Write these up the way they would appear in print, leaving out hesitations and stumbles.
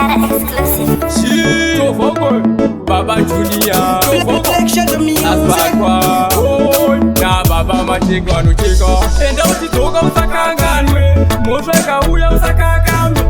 Tiara exclusive. Tovoko, Baba Junior, Tovoko, Selection the music. Asakwa, na baba macheka vanocheka. Enda uchidzoka usakanganwe, mhosva ikauya usakakambe,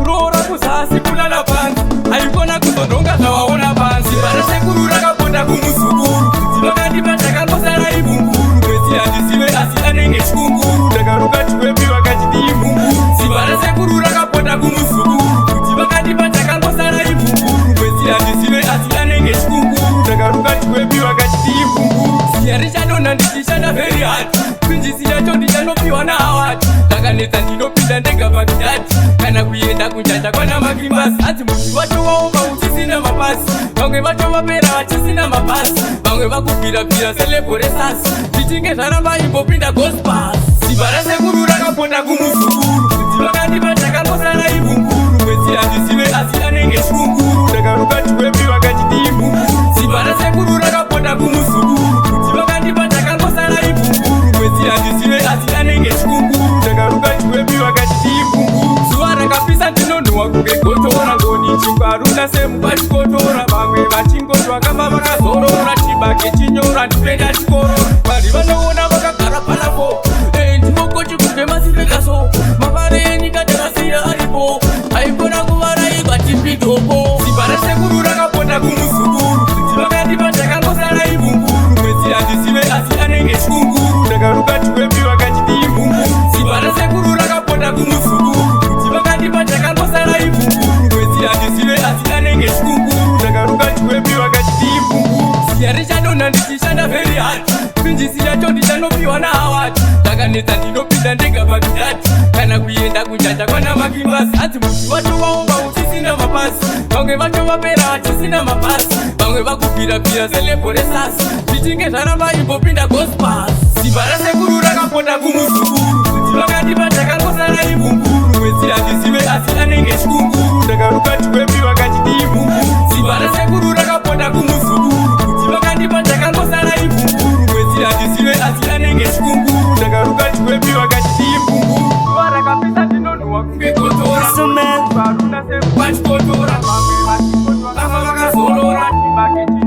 roora kuzasi kulala pansi, haikona kuzonhonga zvawaona pansi. Vana sekuru rakapota kumuzukuru, vakandipa chakangosara ibunguru, mwedzi handizive asi anenge chikunguru, ndakaruka chiwepi vakachiti ibunguru. Simba rasekuru rakapota kumuzukuru, kuti vakandipa chakangosara ibunguru, mwedzi handizive asi anenge chikunguru, ndakaruka chiwepi vakachiti ibunguru. Siya richadonha ndichishanda very hard, pinjisi yacho ndichanopiwa naawati, ndakanetsa ndinopinda ndega Baghdad, kana kuenda kunjanja kwana Makimbasi. Hanzi muti wacho waoma uchisina mapasi, vamwe vacho vapera vachisina mapasi, vamwe vakubvirabvira selebhoresasi, zvichinge zvaramba imbopinda gospas. Simba rasekuru rakapota kumuzukuru, kuti vakandipa chakangosara ibunguru, mwedzi handizive asi anenge chikunguru, ndakaruka chiwepi vakachiti ibunguru. Simba rasekuru rakapota kumuzukuru, kuti vakandipa chakangosara ibunguru, mwedzi handizive asi anenge chikunguru, ndakaruka chiwepi vakachiti ibunguru. Zuva rakapisa ndinonhuhwa kunge gotora, ngoni chingwaruna semupachikotora, vamwe vachingoti vakamba vakazorora, chibage chinyora ndipenda chikorora, vanhu vanoona vakagara panapo ndimokochi kunge masirekaso, mafare enyika takasiya aripo, haikona kuvarairwa tipitopo. Simba rasekuru rakapota kumuzukuru, kuti vakandipa chakangosara ibunguru, mwedzi handizive asi anenge chikunguru, ndakaruka chiwepi vakachiti ibunguru. Simba rasekuru rakapota kumuzukuru, kuti vakandipa chakangosara ibunguru, mwedzi handizive asi anenge chikunguru, ndakaruka chiwepi vakachiti ibunguru. Siya richadonha ndichishanda very hard, pinjisi yacho ndichanopiwa naawati, ndakanetsa ndinopinda ndega Baghdad, kana kuenda kunjanja kwana Makimbasi. Hanzi muti wacho waoma uchisina mapasi, vamwe vacho vapera vachisina mapasi, vamwe vakubvirabvira selebhoresasi, zvichinge zvaramba imbopinda gospas. Simba rasekuru rakapota kumuzukuru, kuti vakandipa chakangosara ibunguru, mwedzi handizive asi anenge chikunguru, ndakaruka chiwepi vakachiti ibunguru. Simba rasekuru rakapota kumuzukuru, kuti vakandipa chakangosara ibunguru, mwedzi handizive asi anenge chikunguru, ndakaruka chiwepi vakachiti ibunguru. Zuva rakapisa ndinonhuhwa kunge gotora, Listen, man. varuna semupachikotora, vamwe vachingotwa kamba vakazorora, chibage.